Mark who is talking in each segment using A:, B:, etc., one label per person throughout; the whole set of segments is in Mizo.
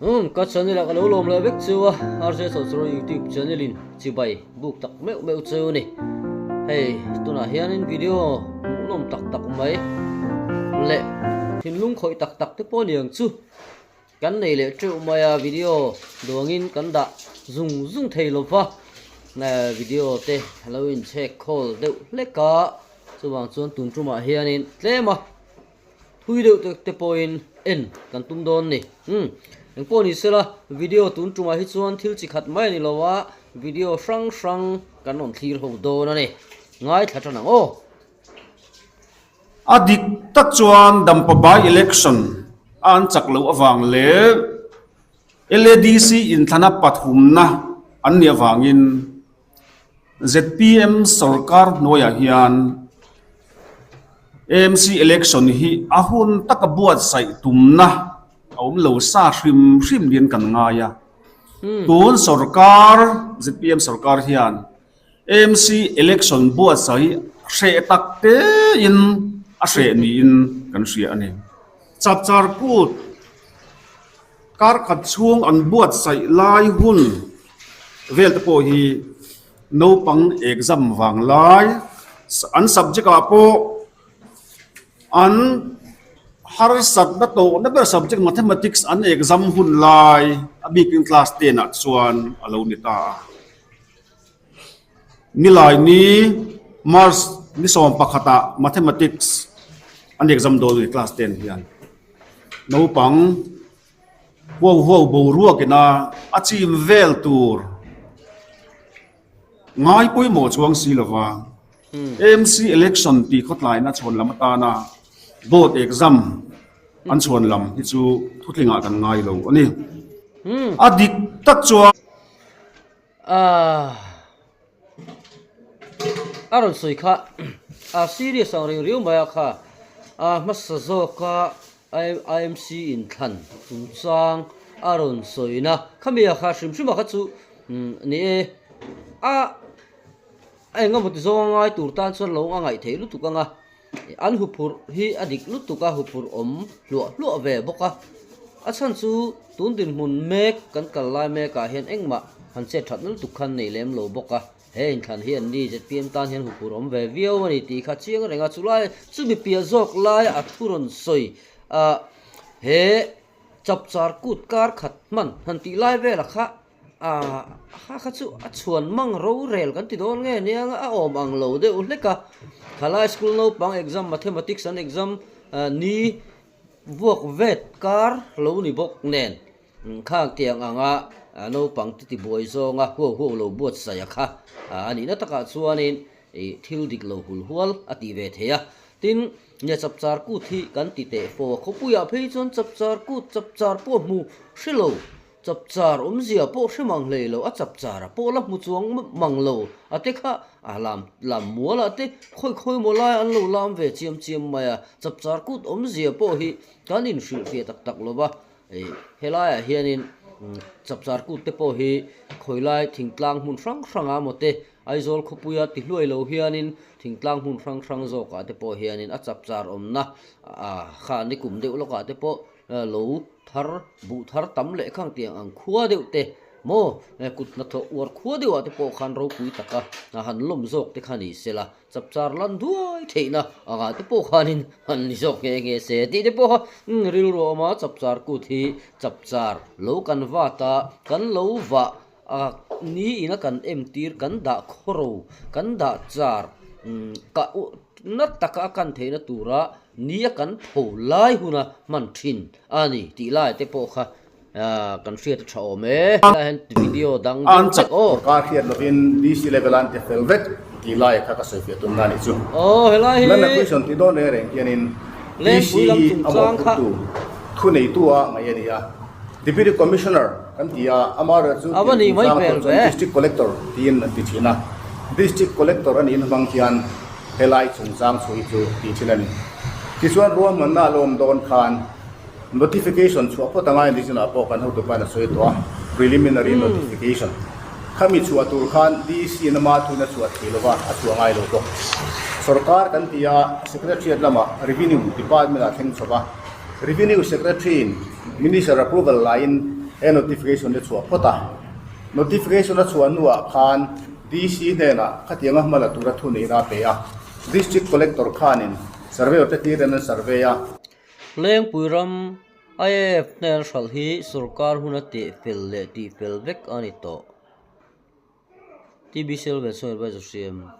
A: Umm ka channel ah ka lo lawm leh vek cheu a, RJ Chawlchawr youtube channel in chibai buk tak meuh meuh cheu a ni. Hei tunah hianin video hmuhnawm tak tak mai leh thinlung khawih tak tak te pawh a ni ang chu kan nei leh teuh mai a, video duangin kan dah zung zung thei lo va, video te a lo inchhek khawl deuh hlek a, chuvang chuan tun tumah hianin tlem a. Thui deuh te te pawhin en kan tum dawn ni. Umm engpawh ni sela video tun tumah hi chuan thil chi khat mai a ni lo a, video hrang hrang kan rawn thlir ho dawn a ni. Ngaithla tan ang aw.
B: A dik tak chuan Dampa by election a an chak loh avang leh LADC inthlana pathumna an nih avangin Zpm sorkar hnuaiah hian AMC election hi a hun taka buatsaih tumna a awm lo sa hrim hrim niin kan ngai a. Tun sorkar, zpm sorkar hian AMC election buatsaih hi hreh tak tein a hreh niin kan hria a ni. Chapchar kut Kar khat chhung an buatsaih lai hun vel te pawh hi naupang exam vang lai an subject ah pawh an harsatna tawhna ber subject mathematics an exam hun lai a bikin class ten ah chuan a lo ni ta a. Nilai ni March ni 11 ah mathematics an exam dawn a ni class ten hian. Naupang huau huau boruak ina a chim vel tur ngai pawimawh chuang si lova AMC election tih khawtlaina chhawn lam atana board exam an chhawn lam hi chu thutlingah kan ngai lo a ni. A dik tak chuan.
A: Ahh a rawn sawi kha a serious ang reng riau mai a kha a hmasa zawk a IMC inthlan chungchang a rawn sawi na khami a kha hrim hrim a kha chu ni e a eng emaw ti zawng a ngai tur tan chuan lo a ngaih theih lutuk ang a. An huphurh hi a dik lutuk a, huphurh awm hluah hluah ve bawk a. A chhan chu tun dinhmun mek kan kal lai mekah hian engmah han chet that na lutuk khan nei lem lo bawk a. He inthlan hi an ni zpm tan hian huphurh awm ve viau a ni tih kha chiang reng a, chulai chumi piah zawk lai a thu rawn sawi a, he chapchar kut kar khat hman han tih lai velah kha Ahh kha kha chu a chhuan mang rorel kan ti dawn nge nia a awm ang lo deuh hlek a, thalai school naupang exam mathematics an exam ni vuak vet kar lo ni bawk nen khang tiang anga naupang te tibuai zawnga huau huau lo buatsaih a kha a nihna takah chuanin ih thil dik lo hul hual a tih ve thei a, tin nia chapchar kut hi kan ti teh fo a khawpuiah phei chuan chapchar kut chapchar pawh hmu hrelo. Chapchar awmzia pawh hre mang hlei lo, a chapchar a pawh la hmu chuang mang lo, a te kha a lam lam mual ah te khawi khawi maw lai an lo lam ve chiam chiam mai a, chapchar kut awmzia pawh hi kan inhrilhfiah tak tak lo va, ih helaiah hianin chapchar kut te pawh hi khawi lai thingtlang hmun hrang hrang ah maw te Aizawl khawpuia ti hluai lo hianin thingtlang hmun hrang hrang zawkah te pawh hianin a chapchar awmna ah kha nikum deuh lawkah te pawh lo thar buh thar tam leh khang tiang ang khua deuh te maw kut hnathawh uar khua deuh ah te pawh khan ropui taka han lawm zawk te kha ni sela chapchar lan duai theihna angah te pawh khanin han ni zawk nghe nghe se tih te pawh kha rilru a awm a chapchar kut hi chapchar lo kan vat a kan lo vah a ni ina kan em tir kan dah khawro kan dah char kah na taka a kan theihna tura ni a kan pho lai huna hman thin a ni tih lai te pawh kha kan hriat a tha awm e helai hian video dang deuh vek aw.
C: Sorkar hriat lovin DC level a an ti fel vek tih lai kha ka sawi fiah tum na nih chu.
A: Aw helai hi
C: Land acquisition tih dawn reng reng hianin DC
A: Lengpui lam
C: hi a
A: chungchang kha.
C: mawhphurtu thuneitu a ngaih a ni a. Deputy Commissioner kan ti a, amaherawhchu chu
A: A va nih mai
C: chungchang
A: hmel
C: tur chuan
A: ve.
C: District Collector tiin an ti thin a. District Collector a niin hmang hian helai chungchang chhui chu tih thin a ni. Tichuan ruahmanna a lawm dawn khan notification chhuah phawt angai ni chinah pawh kan hotupain a sawi tawh a, preliminary notification. Khami chhuah tur khan DC in ama thuin a chhuah thei lova, a chhuah ngai lo bawk. Sorkar kan ti a, Secretariat lamah Revenue Department ah thleng chho va, Revenue Secretary in Minister approval laiin. He notification hi a chhuah phawt a, notification a chhuah hnuah khan DC hnenah khatianga hma la tura thu neihna a pe a, District Collector khanin Surveyor te tirin an survey a.
A: Lengpui ram IAF hnen hralh hi sorkar huna teh fel leh tihfel vek a ni tawh. TB Silver Soil Advisor hriam.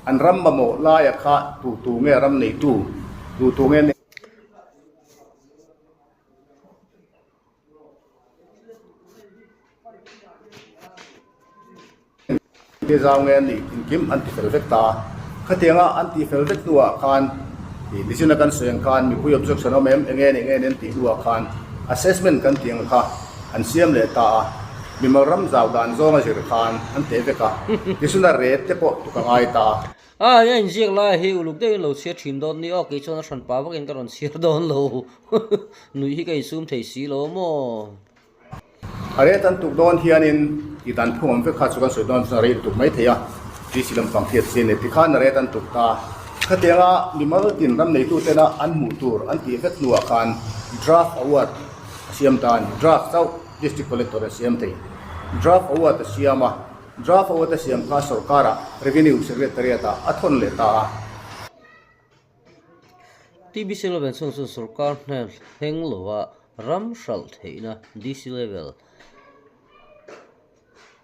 C: An ram mamawh laia kha tu tu nge ram neitu, tu tu nge nei. Te zau nge an nih engkim an ti fel vek ta a, khatianga an tih fel vek hnuah khan ih nichin a kan sawi ang khan mipui objection awm em enge nih nge nih an tih hnuah khan assessment kan tih ang kha an siam leh ta a, mimal ram zau dan zawng a zir khan an teh vek a, tichuan a rate te pawh tuk a ngai ta a.
A: A, a inziak lai hi uluk deuhin lo chhiar thin dawn ni aw, kei chuan a hran pa vakin ka rawn chhiar dawn lo, nuih hi ka insum thei si lo maw?
C: A reh tan tuk dawn hianin i dan phung awm vek kha chu kan sawi dawn chuan a rei lutuk mai thei a, DC lampang hriat chi a ni. Tikhan a reh tan tuk ta. Khatianga mimal tin ram neitu tena an hmuh tur an tih vek hnuah khan draft award a siam ta a ni. Draft chauh District Collector a siam thei. Draft award a siam a, draft award a siam kha sorkara Revenue Secretariat ah a thawn leh ta a.
A: TBC level chhung chuan sorkar hnen thleng lova ram hralh theihna DC level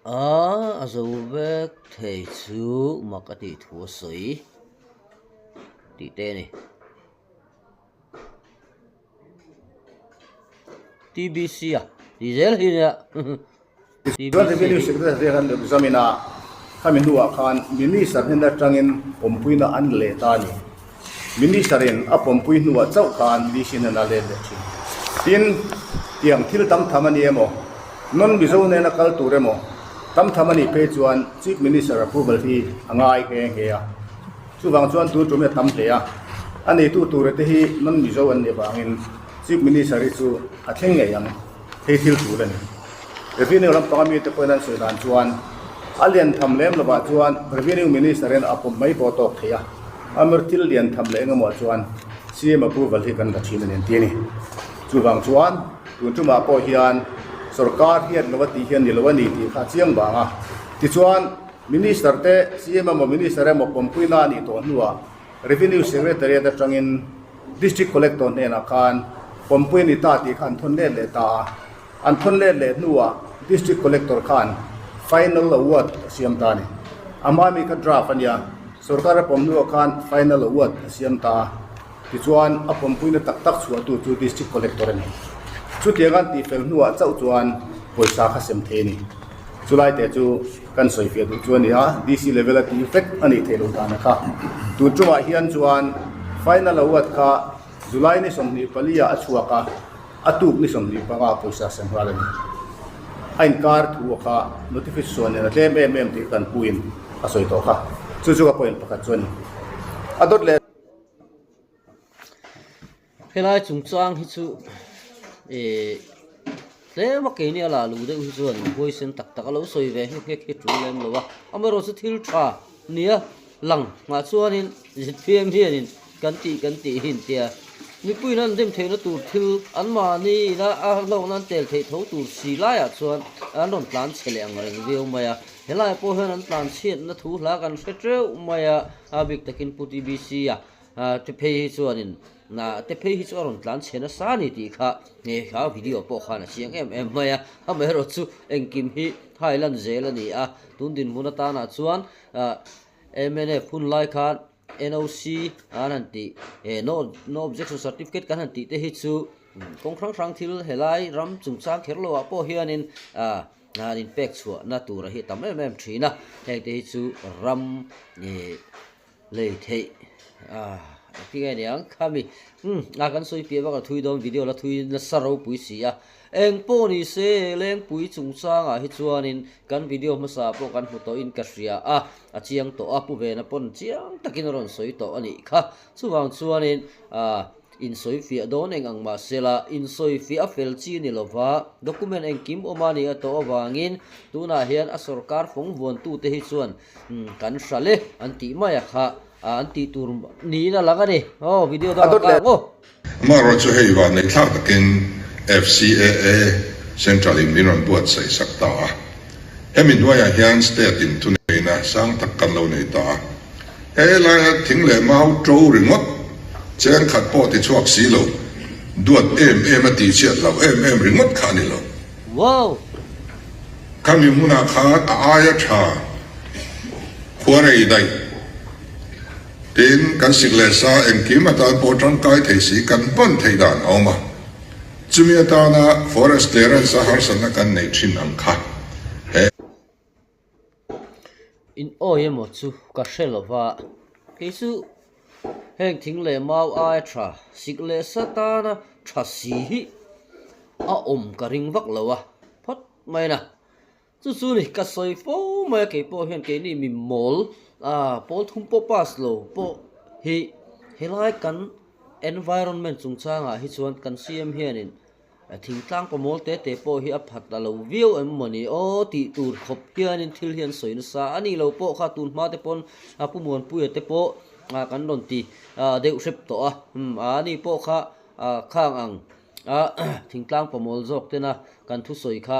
A: a a zo vek thei chu mak a tih thu a sawi tih te a ni. TBC a tih zel hi nia.
C: Chuan Revenue Secretary khan examine a, khami hnuah khan Minister hnen atangin pawmpuina an leh ta a ni. Minister in a pawmpui hnuah chauh khan DC hnen a let leh thin. Tin, tiang thil tam tham a ni emaw, non-Mizo hnena kal tur emaw, tam tham a nih phei chuan Chief Minister approval hi a ngai nghe nghe a. Chuvang chuan tun tum hi a tam hle a, a neitu tura te hi non-Mizo an nih avangin Chief Minister hi chu a thleng ngei ang. Hei thil tul a ni. Revenue lampanga mite pawhin an sawi dan chuan a lian tham lem lovah chuan Revenue Minister hian a pawm mai pawh a tawk thei a, amir thil lian tham leh engemaw chuan CM approval hi kan la thin a ni an ti a ni. Chuvang chuan tun tumah pawh hian sorkar hian lo a tih hian ni lo a ni tih kha a chiang vang a. Tichuan Minister te CM emaw Minister emaw pawmpuina a nih tawh hnuah Revenue Secretariat atangin District Collector hnenah khan pawmpui a ni ta tih kha an thawn let leh ta a. An thawn let leh hnuah District Collector khan Final Award a siam ta a ni. A hmami kha draft a nia, sorkar a pawm hnuah khan Final Award a siam ta a. Tichuan a pawmpuina tak tak chhuahtu chu District Collector a ni. Chutiang an tihfel hnuah chauh chuan pawisa kha sem thei a ni. Chulai te chu kan sawi fiah duh chu a ni a, DC level a tih vek a nih theih loh dan a kha. Tun tumah hian chuan final award kha July ni 24 ah a chhuak a, a tuk ni 25 ah pawisa sem nghal a ni. A inkar thu a kha notification nen a tlem em em tih kan puin a sawi tawh kha. Chu chu ka point pakhat chu a ni. A dawt leh.
A: Helai chungchang hi chu eh tlem a keini a lah luh deuh hi chuan huaisen tak tak a lo sawi ve nghek nghek hi tul lem lo a, amaherawh chu thil tha nia lang nghah chuanin zpm hianin kan tih kan tih hi intia mipuiin an dem theihna tur thil anmahni ina a hlawkna an tel theih tho tur si laiah chuan an rawn tlan chhe leh ang reng viau mai a, helaiah pawh hian an tlan chhiatna thu hla kan hre teuh mai a, a bik takin Pu TBC a. Te phei hi chuanin te phei hi chu a rawn tlan chhe nasa a ni tih kha he kha video pawh khan a chiang em em mai a, amaherawh chu engkim hi hai lan zel a ni a, tun dinhmun atanah chuan mnf hun lai khan NOC an han tih no no objection certificate kan han tih te hi chu kawng hrang hrang thil helai ram chungchang kher loah pawh hianin an inpek chhuahna tura hi a tam em em thin a, heng te hi chu ram ih. Lei theih a engtin nge niang khami umm a kan sawi piah vak a thui dawn video la thui nasa ropui si a eng pawh ni se lengpui chungchangah hi chuanin kan video hmasa pawh kan hmu tawhin ka hria a a chiang tawh a pu vena pawn chiang takin a rawn sawi tawh a nih kha chuvang chuanin ah insawi fiah dawn eng ang mahsela insawi fiah a fel chi ni lova document engkim awm a nih a tawh avangin tunah hian a sorkar fawng vuantute hi chuan Kan hral e an tih mai a kha an tih tur niin a lang a ni. Aw video dang a kang aw.
D: Amaherawhchu hei van nei thlak takin. FCAA, Central in min rawn buatsaih sak ta a. Hemi hnuaiah hian state in thuneihna sang tak kan lo nei ta a. He laia thing leh mau to ringawt cheng khat pawh ti chhuak si lo, duat em em a tihchhiat loh em em ringawt kha a ni lo.
A: Wow!
D: Khami hmunah khan a aia tha khuarei daih. Tin, kan sik leh sa engkim atan pawh tangkai thei si kan hman theih dan a awm a. Chumi atana forest clearance a harsatna kan neih thin ang kha he.
A: In awi emaw chu ka hre lo va, kei chu heng thing leh mau aia tha sik leh sa tana tha si hi a awm ka ring vak lo a phawt mai na. Chu chu ni ka sawi fo mai a, keipawh hian keini mi mawl ah pawl thum pawh pass lo pawh hi helai kan environment chungchangah hi chuan kan CM hianin thingtlang pawmawl te te pawh hi a phat a lo viau em mawni aw tih tur khawp hianin thil hi an sawi nasa a ni lo pawh kha tun hma te pawn a Pu Muanpuia te pawh ah kan rawn ti ah deuh hrep tawh a umm a ni pawh kha ah khang ang. A thingtlang pawmawl zawk tena kan thusawi kha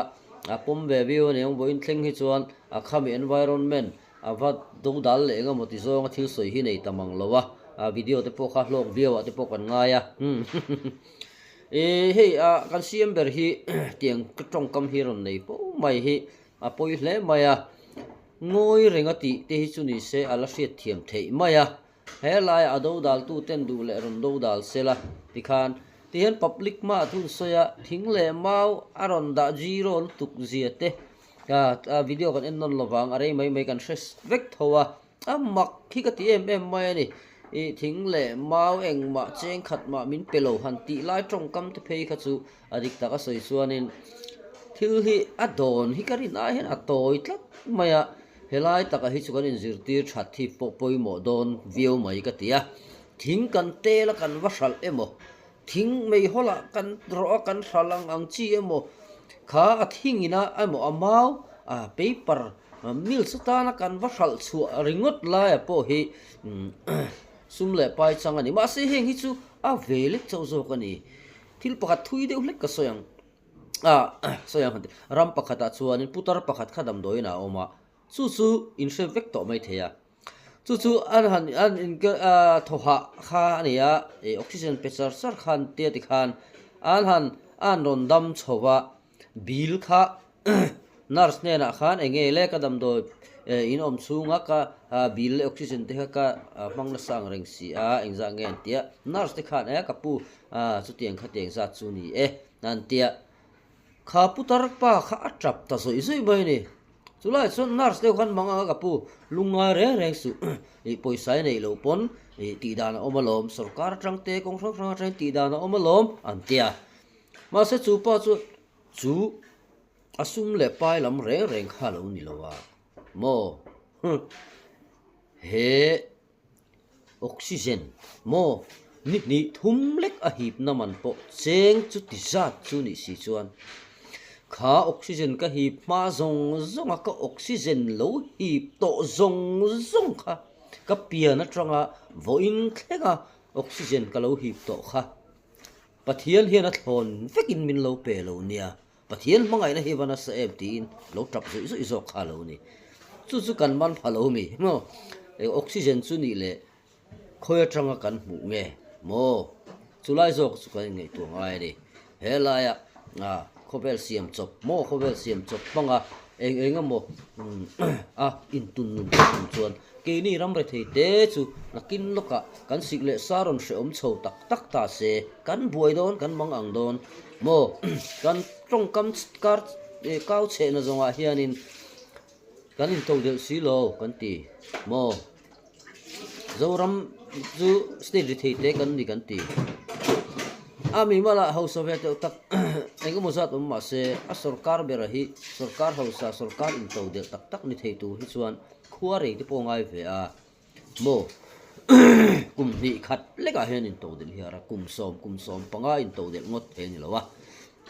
A: a pawm ve viau a ni ang. Vawiin thleng hi chuan a khami environment a va do dal leh eng emaw ti zawnga thil sawi hi nei ta mang lo a, a video te pawh kha hlawk viau ah te pawh kan ngai a. Ih hei a kan CM ber hi tiang tawngkam hi rawn nei fo mai hi a pawi hle mai a, ngawi renga tih te hi chu ni se a la hriatthiam theih mai a. He laiah a dodaltu ten duh leh rawn dodal se la tikhan tihian public hmaah thun sawi a, thing leh mau a rawn dah zero lutuk zia te ah video kan en nawn lovang a rei mai mai kan hre vek tho a, a mak hi ka ti em em mai a ni. Ih thing leh mau engmah cheng khat mah min pe lo han tih lai tawngkam te phei kha chu a dik tak a sawi chuanin thil hi a dawn hi ka rin ai hian a tawi tlat mai a. Helai takah hi chu kan inzirtir that hi pawh pawimawh dawn viau mai ka ti a, thing kan tel a kan va hralh emaw, thing meihawlah kan rawh a kan hralh ang ang chi emaw, kha a thing ina emaw a mau a paper mills atana kan va hralh chhuah ringawt laia pawh hi sum leh pai chang a ni. Mahse heng hi chu a ve lek chauh zawk a ni. Thil pakhat thui deuh hlek ka sawi ang. Ah sawi ang han ti ram pakhatah chuanin putar pakhat kha damdawiin ah a awm a chu chu in hre vek tawh mai thei a chu chu an han an in ah thaw hah kha a ni a ih oxygen pe char char khan tia tikhan an han an rawn dam chho va bill kha nurse hnenah khan eng nge le ka damdawi eh in awm chhunga ka ah bill leh oxygen te kha ka hmang nasa ang reng si a engzah nge an ti a nurse te khan eh ka pu ah chutiang khatiang zat chu ni e. An tia, Kha putar pa kha a tap ta zawih zawih mai a ni. Chulaiah chuan nurse deuh khan mang anga ka pu lungngai reng reng suh ih pawisa i neih loh pawn ih tih dan a awm alawm, sorkar atang te kawng hrang hrang atangin tih dan a awm alawm an tia. Mahse chu pa chu chu a sum leh pai lam reng reng kha a lo ni lo a maw? Huh! He. Oxygen maw ni hnih thum lek a hipna man pawh cheng chu ti zat chu nih si chuan kha oxygen ka hip hma zawng zawng a ka oxygen lo hip tawh zawng zawng kha ka pian atanga vawiin thlenga oxygen ka lo hip tawh kha Pathian hian a thlawn vekin min lo pe lo nia. Pathian hmangaihna hi va nasa em tiin lo tap zuih zuih zawk kha a lo ni. Chu chu kan man pha lo mi maw? Eng oxygen chu nih leh khawi atanga kan hmuh nge maw? Chulai zawk chu kan inngaihtuah ngai a ni. He laia khawvel siam chawp maw khawvel siam chawp hmanga eng eng emaw a intun nun te tum chuan keini ram rethei te chu nakin lawkah kan sik leh sa rawn hrehawm chho tak tak ta se kan buai dawn kan mang ang dawn. Maw kan tawngkam kar kau chhehna zawngah hianin kan into deuh si lo kan ti maw Zoram chu state ri thei te kan ni kan ti a mi mala hausa ve deuh tak engemaw zat awm mah se a sorkar bera hi sorkar hausa sorkar into deuh tak tak ni thei tur hi chuan khua rei te pawh ngai ve a. Maw? Kum hnih khat lekah hian intodelh hi a ra, kum 75 intodelh ngawt thei a ni lo a.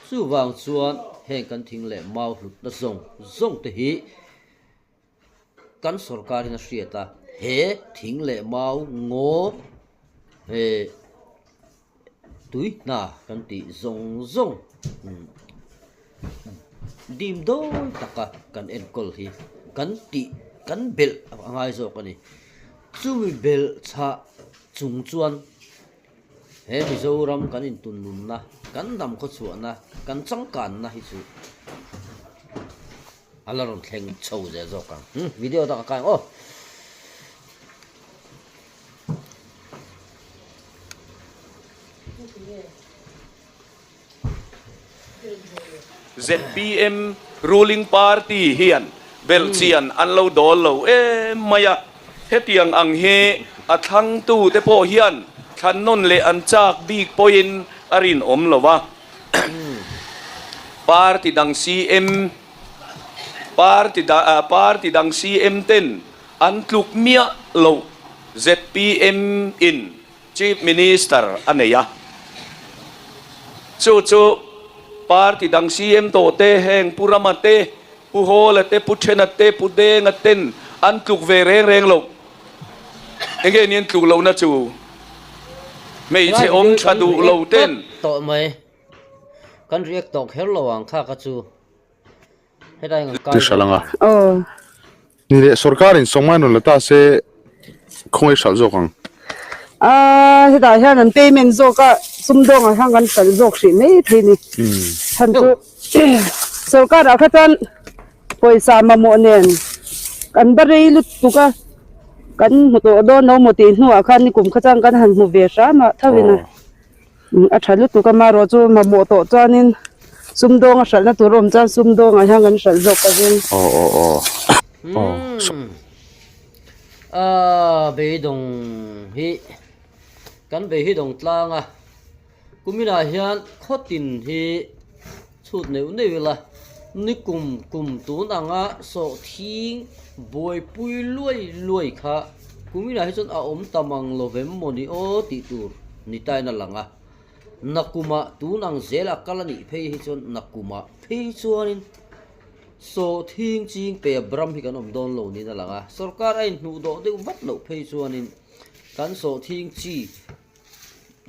A: Chuvang chuan heng kan thing leh mau hlutna zawng zawng te hi kan sorkar in a hriat a, he thing leh mau ngaw he. Tui hna kan tih zawng zawng dim dawi taka kan enkawl hi kan tih kan belh a ngai zawk a ni. Chumi belh chhah chung chuan he Mizoram kan intunnunna, kan dam khawchhuahna, kan changkanna hi chu a la rawn thleng chho zel zawk ang. Video tak a kai ang aw.
E: Zpm ruling party hian belhchian an lo dawl lo em mai a, hetiang ang hi a thlangtute pawh hian thlan nawn leh an chak bik pawhin a rinawm lo a. Party dang CM party party dang CM ten An tluk miah loh zpm in Chief Minister a nei a, chu chu party dang CM tawh te heng Pu Rama te, Pu Hawla te, Pu Thena te, Pu Denga ten an tluk ve reng reng loh. Enge ni an tluk lohna chu hmeichhe awm tha duh lo ten.
A: Tawh mai. Kan react tawh kher lo ang kha ka chu.
F: Ti hralh ang a. Ni leh sorkar in sawmngai rawn la ta se khawngaih hralh zawk ang.
G: A hetah hian an payment zawk a sumdawng ah hian kan hralh zawk hrih mai thei ni. Chhan chu sorkar ah kha chuan pawisa mamawh nen kan va rei lutuk a kan hmu tawh dawn lo maw tih hnuah khan nikum kha chuan kan han hmu ve hram a tho in a. A tha lutuk a marawh chu mamawh tawh chuanin sumdawng a hralhna tur a awm chuan sumdawngah hian kan hralh zawk ka ring.
F: Aw aw aw aw.
A: A beidawng hi kan bei hi dawng tlang a kuminah hian khawtin hi chhut neuh neuh ila ni kum kum tun anga sawhthing buaipui luai luai kha kuminah hi chuan a awm ta mang lo vem maw ni aw tih tur ni tain a lang a nakumah tun ang zela kal a nih phei hi chuan nakumah phei chuanin sawhthing ching pe a bram hi kan awm dawn lo niin a lang a sorkar a inhnuh dawh deuh vat loh phei chuanin kan sawhthing chi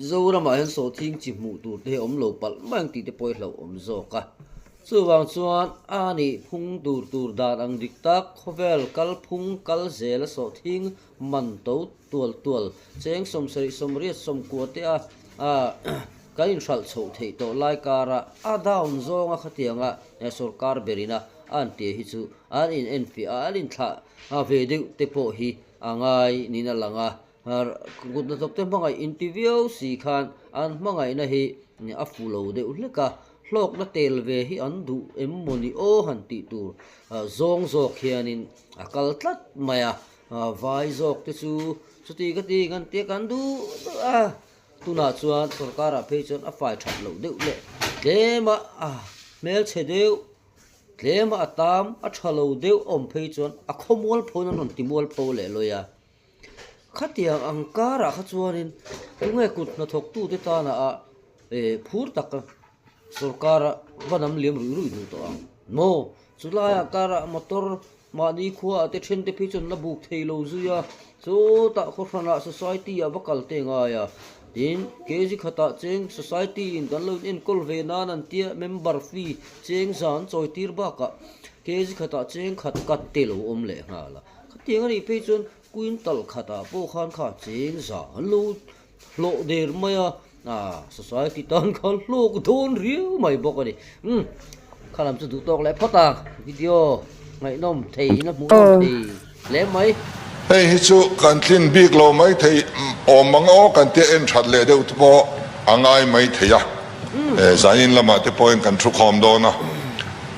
A: Zoramah hian sawhthing chi hmuh tur te hi a awm lo palh mai ang tih te pawh hi hlauhawm zawk a. Chuvang chuan a nih phung tur tur dan ang dik tak khawvel kal phung kal zela sawhthing man to tual tual cheng 70 80 90 te a kan inhralh chhoh theih tawh lai kara a down zawnga khatianga sorkar berina a an tia hi chu an inenfiah a an inthlah ve deuh te pawh hi a ngai niin a lang a. Kut hnathawk te hmangaih inti viau si khan an hmangaihna hi a fu lo deuh hlek a, hlawkna tel ve hi an duh em maw ni aw han tih tur zawng zawk hianin a kal tlat mai a, vai zawk te chu chuti ka ti ngan tia kan duh duh a, tunah chuan sorkarah phei chuan a fai that loh deuh leh tlem a hmelchhe deuh. Tlema a tam a tha lo deuh awm phei chuan a khawmual phoin an rawn ti mual pho leh lawi a. Khatiang ang karah kha chuanin tunge kut hnathawktute tana a phur tak a sorkara va nam liam ruih ruih duh tawh ang maw? Chulaiah karah motor mahni khuaah te then te phei chuan la buk thei lo zui a, chutah khawhranah society ah va kal te ngai a, tin kg khatah cheng society in kan lo inenkawl ve nan an tia member fee cheng za an chawi tir bakah kg khatah cheng khat kat te lo awm leh nghal a. Khatiang a nih phei chuan quintal khatah pawh khan kha cheng za an lo hlawh der mai a, ah society tan khan hlawk dawn riau mai bawk a ni. Umm kha lam chu duh tawk leh phawt a, video ngaihnawm thei in a hmuhnawm thei hle mai.
D: Hei hi chu kan tlin bik lo mai thei awm ang aw kan tia en that leh deuh te pawh a ngai mai thei a, zanin lamah te pawhin kan thu khawm dawn a.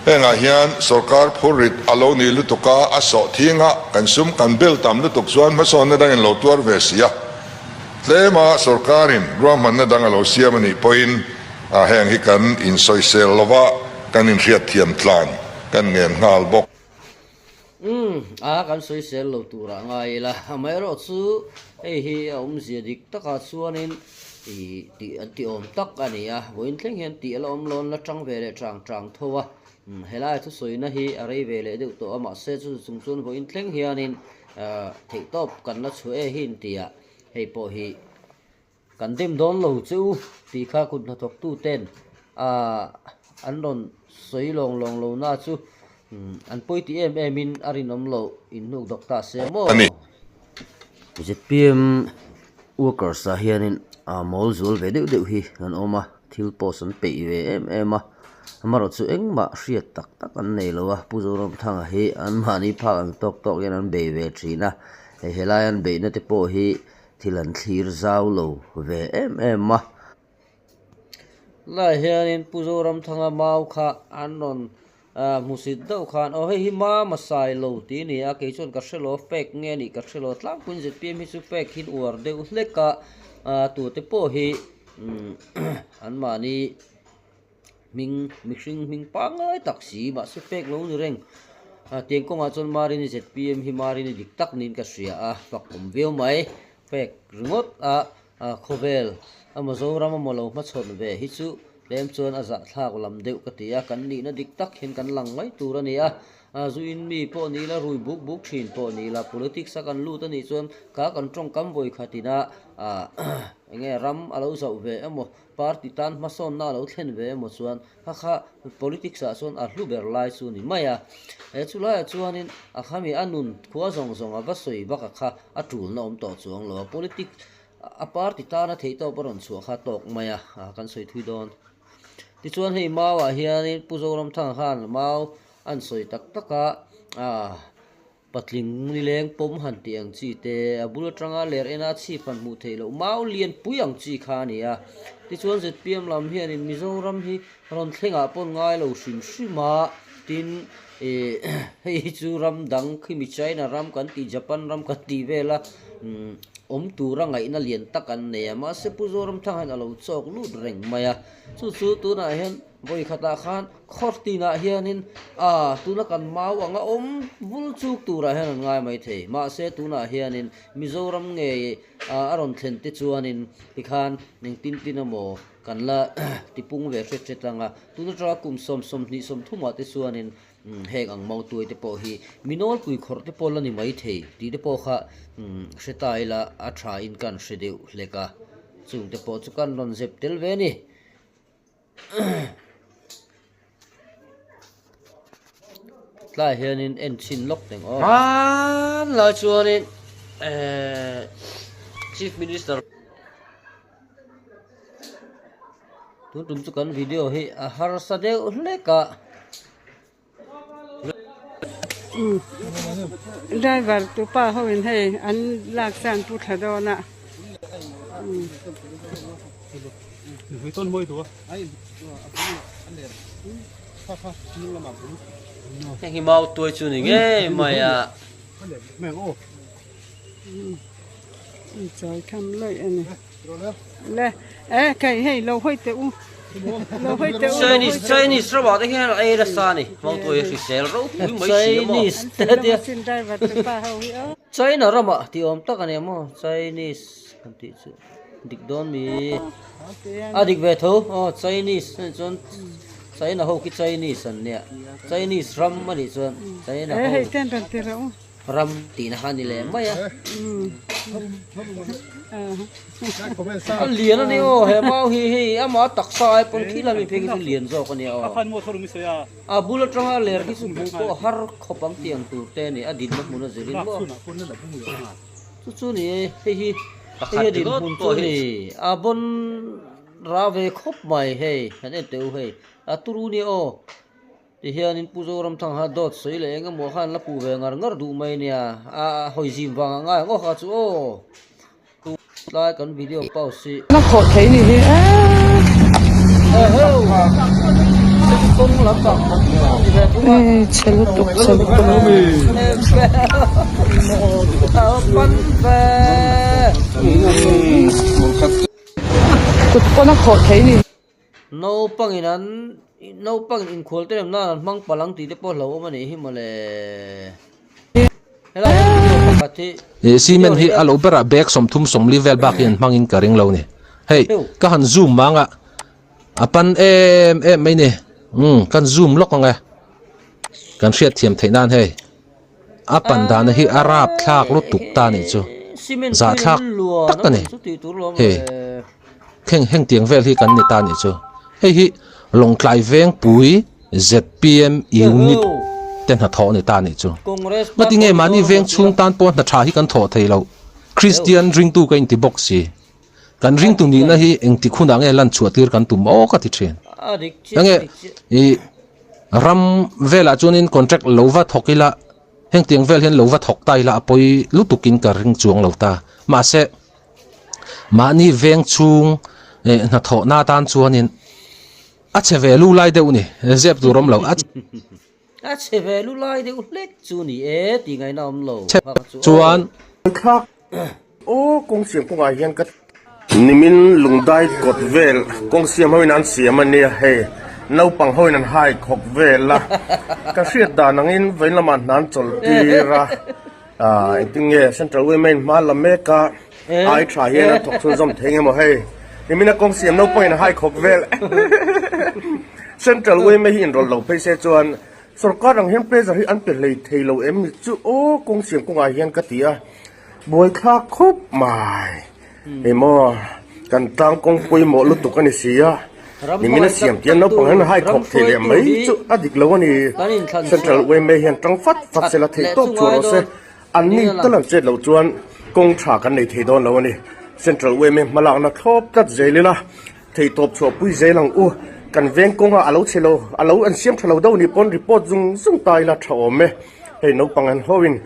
D: Hengah hian sorkar phurrit a lo nih lutuk a, a sawh thing a, kan sum kan bel tam lutuk chuan hmasawnna dangin lo tuar ve si a. Tlema sorkarin ruahmanna dang a lo siam a nih pawhin heng hi kan insawisel lova kan inhriatthiam tlan kan ngen nghal bawk.
A: Umm, a kan sawisel lo turah ngai ila, amaherawh chu hei hi a awmzia dik takah chuanin ih tih an ti awm tak a ni a, vawiin thleng hian tih a la awm lo, an la tang ve leh chang chang tho a, helai thusawina hi a rei ve leh deuh tawh a, mahse chu chung chuan vawiin thleng hianin theihtawp kan la chhuah e hi intiah hei pawh hi. Kan dem dawn lo che u tih kha kut hnathawktu ten an rawn sawi lawng lawng lo na chu an pawi ti em em in a rinawm loh in hnuk dawk ta se maw? Zpm workers ah hianin mawl zual ve deuh deuh hi an awm a, thil post an peih ve em em a, amaherawhchu chu engmah hriat tak tak an nei lo a, Pu Zoramthanga hi anmahni phak ang tawk tawk hian an bei ve thin a, hei helai an beihna te pawh hi thil an thlir zau lo ve em em a. Lai hianin Pu Zoramthanga mau kha an rawn hmusit deuh khan aw hei hi Mama Sailo tih a ni a, kei chuan ka hre lo fake nge anih ka hre lo tlangpuiin zpm hi chu fake hi an uar deuh hlek a, tute pawh hi anmahni hming mihring hming pangngai tak si mahse fake lo ni reng tiang kawngah chuan Marini zpm hi Marini dik tak niin ka hria a, fak awm viau mai fake ringawt a. Khawvel a Mizoram a maw lo hmachhawn ve hi chu tlem chuan a zahthlak lam deuh ka ti a, kan nihna dik tak hian kan lang mai tur a ni a, zuin mi pawh ni ila, rui buk buk thin pawh ni ila, politics a kan lut a nih chuan kha kan tawngkam vawi khatin a eng nge ram a lo zauh ve emaw, party tan hmasawnna a lo thlen ve emaw chuan kha kha politics ah chuan a hlu ber lai chu a ni mai a, he chulaiah chuanin a khami a nun khua zawng zawng a va sawi bak a kha a tulna awm tawh chuang lo a, politics a party tana theih tawp a rawn chhuah kha tawk mai a, kan sawi thui dawn. Tichuan hei mau ah hianin Pu Zoramthanga khan mau an sawi tak tak a, ah patling nileng pawm han tih ang chi te, a bul atanga ler ena chhip han hmuh theih loh mau lian pui ang chi kha a ni a. Tichuan zpm lam hianin Mizoram hi rawn thlengah pawn ngai lo hrim hrim a, tin ih hei hi chu ram dang khimi China ram kan tih Japan ram kan tih vel a, umm awm tura ngaihna lian tak an nei a, mahse Pu Zoramthanga hian a lo chawk lut reng mai a, chu chu tunah hian vawi khatah khan khawr tinah hianin ah tuna kan mau anga awm vul chuk turah hian an ngai mai thei, mahse tunah hianin Mizoram ngei a rawn thlen te chuanin tikhan engtin tin emaw kan la tipung ve hret hret ang a, tun atanga kum 20 30 ah te chuanin Heng ang mautuai te pawh hi mi nawlpui khawrh te pawh la ni mai thei tih te pawh kha hre ta ila a tha in kan hre deuh hlek a, chung te pawh chu kan rawn zep tel ve a ni. Tlaiah hianin en chhin lawk teng aw. Hmanlai chuanin ehh Chief Minister. Tun tum chu kan video hi a harsa deuh hlek a.
G: Driver tu pa ho in hei an lak san pu thla dawn a.
A: Heng hi mau tuai chu ni ngei mai a.
G: Chawi tham lawih a ni. Le e kai hei lo hawi teh u lo hawi teh u
A: Chinese Chinese ramah te hian a ei nasa a ni mautuai a hrisel ropui mai si a maw Chinese te tia
G: driver te pa ho hi aw
A: China ramah tih awm tak a ni a maw Chinese kan tih chu dik dawn mi a dik ve tho aw Chinese a nih chuan China ho khi Chinese an nia Chinese ram a nih chuan China ho
G: e hei ten rawn ti rawh u.
A: Ram tihna kha a ni leh mai a. A lian a ni aw, he mau hi hei amah taksa ai pawn khi lami phei khi chu lian zawk a nia aw. A bul atanga ler khi chu hmuh pawh har khawp ang tih ang tur te a ni, a dinna hmun a zirin maw. Chu chu ni e, hei hi hei a dinhmun chu a ni, a bawn ra ve khawp mai hei, han en teh u hei, a turu nia aw. Ti hianin Pu Zoramthanga kha dawt sawi leh eng emaw khan la puh ve ngar ngar duh mai nia, a hawi zim vang a ngai ang aw kha chu aw. Tlai kan video pause hi.
G: Na khawh thei ni hi eee.
A: Eheu! Heti kawng lampang ni ve thung a.
G: Ee chhe lutuk chhe lutuk.
A: Pan ve.
G: Kut pawn a khawh thei ni.
A: Naupangin an naupangin inkhual te rem nan an hmang palh ang tih te pawh hlauhawm a nih hi mawle. Helai hian video pakhat hi
H: Ih cement hi a lo berah bag 30 40 vel bak hi an hmangin ka ring lo ni. Hei ka han zoom mang a, a pan em em mai ni. Umm kan zoom lawk ang e. Kan hriat thiam theih nan hei. A pan dana hi a rap thlak lutuk ta nih chu.
A: Cement
H: Zahthlak
A: pui an luan
H: tak a ni.
A: a chu tih tur lawm
H: Hei.
A: le.
H: Kheng heng tiang vel hi kan ni ta nih chu. Hei hi Lawngtlai Vengpui zpm unit te hnathawh ni ta nih chu. Ngati nge mahni veng chhung tan pawh hna tha hi kan thawh thei lo. Kristian ringtu ka inti bawk si. Kan ringtu nihna hi engtik hunah nge lan chhuah tir kan tum aw ka ti thin. Enge i ram velah chuanin contract lo va thawk ila heng tiang vel hian lo va thawk ta ila a pawi lutukin ka ring chuang lo ta. Mahse mahni veng chhung eh hnathawhna atan chuanin a chhe ve lu lai deuh ni zep tur awm lo a.
A: A chhe ve lu lai deuh hlek chu ni e tih ngaihna awm lo
H: Chhe chuan.
I: Thlak aw kawng siam kawngah hian ka. Nimin lungdai kawt vel kawng siam hoin an siam a nia hei naupang hoin an hai khawk vel a ka hriat dan angin vawiin lamah hna an chawlh tir a. Aaa engtin nge Central Women hma la mek a ai tha hian an thawk chhunzawm thei nge maw hei nimina kawng siam naupang in a hai khawp vel Central Women hi inrawlh lo phei se chuan sorkar ang hian pressure hi an pe hlei thei lo em ni chu aw kawng siam kawngah hian ka ti a buaithlak khawp mai. Emaw kan tlang kawng pawimawh lutuk a ni si a, nimin a siam tian naupang hian hai khawp thei leh mai chu a dik lo a ni. Central yma hian tang fat fat sela theih tawp chhuah rawh se, an ni tal an chet loh chuan kawng tha kan nei thei dawn lo a ni. Central yma hmalakna thlawp tlat zel ila theih tawp chhuah pui zel ang u. Kan veng kawnga a lo chhe lo, a lo an siam tha lo deuh nih pawn report zung zung ta ila tha awm e. Hei naupang an hlawhin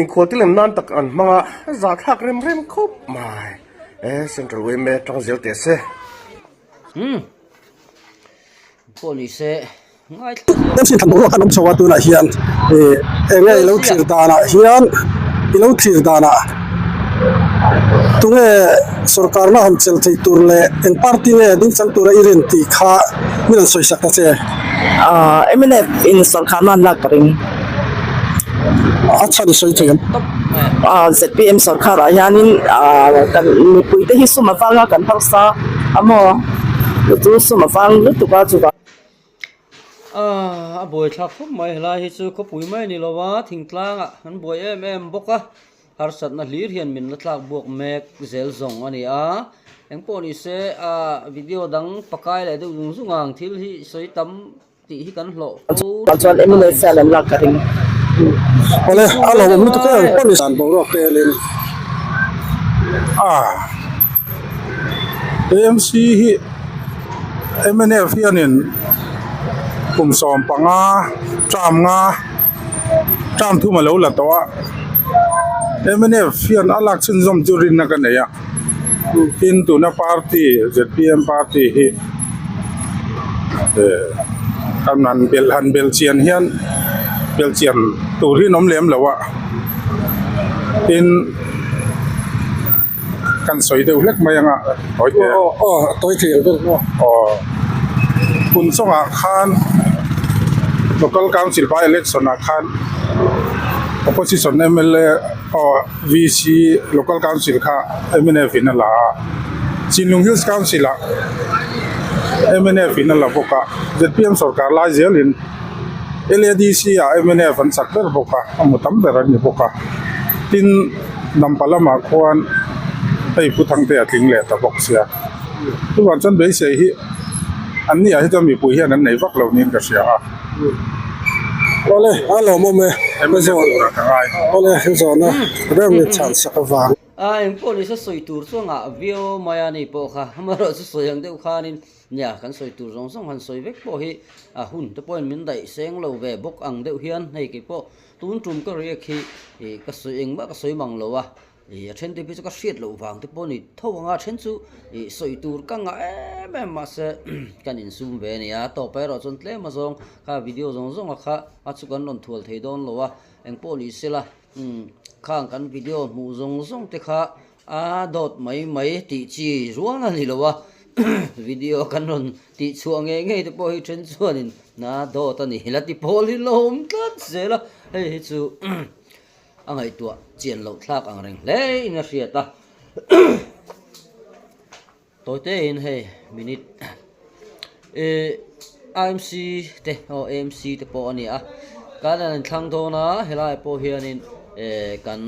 I: Inkhual te lem nan tak an hmang a, zahthlak rem rem khawp mai. E Central yma tang zel teh se.
A: Umm. Pawh ni se ngaithla zel.
J: Kan hrilh boruak an awm chho a tunah hian ih enge i lo thlir danah hian i lo thlir danah tunge sorkarna han chelh theih tur leh eng party nge ding chang tura i rin tih kha min rawn sawi sak ta che.
K: Aaa mnf in sorkarna an lak ka ring.
J: A chhan i sawi thei em?
K: Aaa zpm sorkar ah hianin aaa kan mipui te hi sum avanga kan hausa a maw chu sum avang lutuk a chuvang.
A: Aaa a buai thlak khawp mai helai hi chu khawpui mai a ni lo a thingtlang ah an buai em em bawk a harsatna hlir hian min la tlak buak mek zel zawng a ni a engpawh ni se aaa video dang pakai leh deuh zung zung ang thil hi sawi tam. Tih hi kan hlawh fo
K: Tah chuan Eminem hian an lak ka ring.
J: Awle, a lo awm lutuk em pawh ni. Dan boruak te elin
L: a AMC hi mnf hianin kum 15 term nga term thum a lo la tawh a mnf hian a lak chhunzawm chu rinna ka nei a. Tin tuna party zpm party hi eh kan han belh han belh chian hian belh chian tur hi an awm lem lo a tin kan sawi deuh hlek mai ang a tawi te
J: aw aw tawi thei ang ber maw
L: aw hun chungah khan local council by election ah khan opposition mla aw. VC Local Council kha mnf in a la a, Chinlung Hills Council ah mnf in a la bawk a, zpm sorkar lai zelin LADC ah mnf an chak ber bawk a, a hmu tam ber an ni bawk a, tin Nampa lamah khuan hei Pu Thangte a tling leh ta bawk sia, chuvang chuan beisei hi an ni ah hi chuan mipui hian an nei vak lo niin ka hria a.
J: Awle a lawmawm e ka zawn awle ka zawhna rem leh chhan sak avang.
A: A engpawh ni se sawi tur chu a ngah viau mai a ni pawh kha amaherawh chu sawi ang deuh khanin nia kan sawi tur zawng zawng han sawi vek pawh hi a hun te pawhin min daih seng lo ve bawk ang deuh hian hei kei pawh tun tum ka react hi ih ka sawi engmah ka sawi mang lo a. Ih a then te phei chu ka hriat loh vang te pawh a ni tho ang a, a then chu ih sawi tur ka ngah em em mahse kan insum ve a ni a, tawp erawh chuan tlem azawng kha video zawng zawng a kha a chu kan rawn thual thei dawn lo a, engpawh ni sela umm khang kan video hmuh zawng zawng te kha a dawt mai mai tih chi rual a ni lo a, video kan rawn tih chhuah ngei ngei te pawh hi then chuanin na dawt a ni la ti pawl hi la awm tlat zel a, hei hi chu. A ngaihtuah chian loh thlak ang reng hle in a hriat a. Tawi te in hei minute eh IMC te aw AMC te pawh a ni a. Kan an inthlang dawn a helai pawh hianin eh kan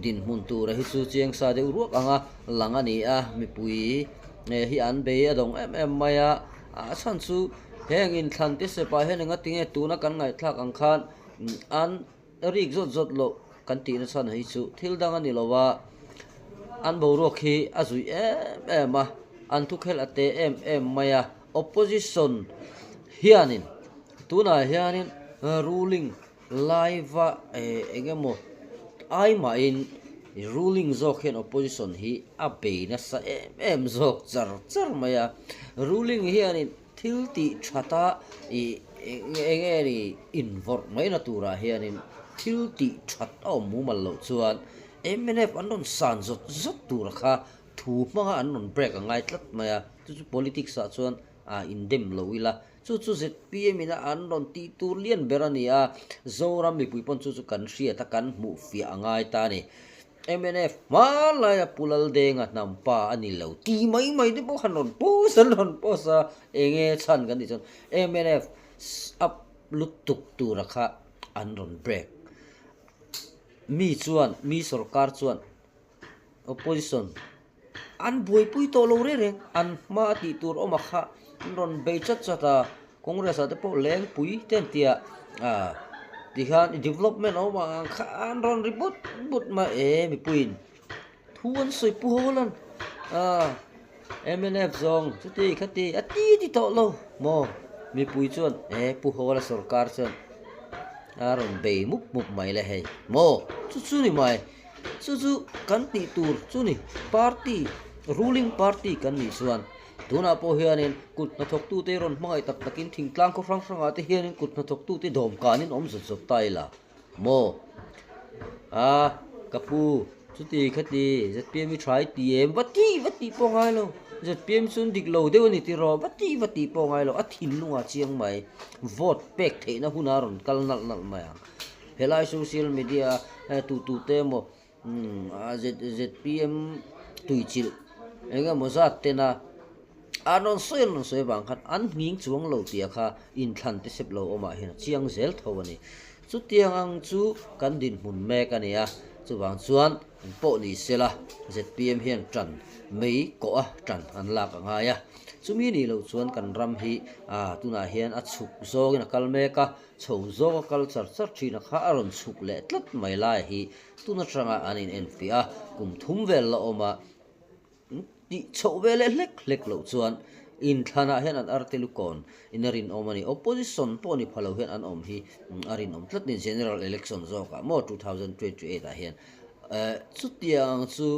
A: dinhmun tura hi chu chiang sa deuh ruak anga lang a ni a mipui. hi an bei a dawng em em mai a, a chhan chu heng inthlan te sepah hian enga tinge tuna kan ngaihthlak ang khan an rik zawt zawt loh kan tihna chhan hi chu thil dang a ni lo a, an boruak hi a zuih em em a, an thukhelh a te em em mai a, opposition hianin tunah hianin ruling Laiva eh eng emaw ai mahin ruling zawk hian opposition hi a bei nasa em em zawk char char mai a, ruling hianin thil tih that a ih eng nge ni invawrh mai na turah hianin thil tih that a awm mumal loh chuan mnf an rawn san zawt zawt tura kha thu hmanga an rawn break a ngai tlat mai a, chu chu politics ah chuan a indem lo ila. Chu chu zpm ina an rawn tih tur lian ber a ni a, Zoram mipui pawn chu chu kan hriat a, kan hmuh fiah a ngai ta a ni. Mnf hma laia Pu Laldenga hnam pa a ni lo ti mai mai te pawh khan rawn post an rawn post a, enge chhan kan tih chuan mnf up lutuk tura kha an rawn break. Mi chuan, mi sorkar chuan opposition An buaipui tawh lo reng reng, an hma a tih tur awm a kha an rawn bei chat chat a, Congress ah te pawh lengpui te an tia ah tikhan development a awm ang ang kha an rawn ri but but mai e mipuiin thu an sawi pu hawl an ah mnf zawng chuti khati a ti ti tawh lo maw mipui chuan e pu hawla sorkar chuan a rawn bei mup mup mai le hei maw chu chu ni mai. Chu chu kan tih tur chu ni, party, ruling party kan nih chuan tunah pawh hianin kut hnathawktute rawn hmangaih tak takin thingtlang khaw hrang hrangah te hianin kut hnathawktute dawm kanin awm zawt zawt ta ila maw? A, ka pu, chuti khati zpm i tha i ti em? Va ti va tih pawh ngai lo, zpm chu an dik lo deuh a ni tiraw? Va ti va tih pawh ngai lo, a thinlungah chiang mai, vote pek theihna huna rawn kal nalh nalh mai ang. Helai social media a tu tu te emaw zpm tuichilh eng emaw zat tena an rawn sawi an rawn sawi avang khan an nghing chuang lo tih kha inthlan te sep lo awmah hian a chiang zel tho a ni. Chutiang ang chu kan dinhmun mek a ni a, chuvang chuan eng pawh ni sela zpm hian tan mei kawh a tan an lak a ngai a, chumi nih loh chuan kan ram hi tunah hian a chhuk zawngin a kal mek a. Chho zawk a kal char char thin a kha a rawn chhuk leh tlat mai lai hi tun atanga an in enfiah a, kum thum vel la awm a, tih chhoh ve leh hlek hlek loh chuan inthlanah hian an arte lukawn in a rinawm a ni. Opposition pawh ni pha lo hian an awm hi a rinawm tlat ni General Election zawkah maw 2028 ah hian chutiang chu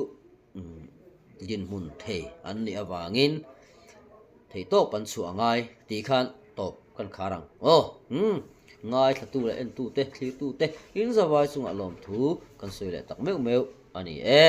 A: dinhmun thei an nih avangin Theihtawp an chhuah ngai tih khan tawp kan khar ang aw. Umm ngaithlatu leh entute, thlirtute in zavai chungah lawmthu kan sawi leh tak meuh meuh a ni e.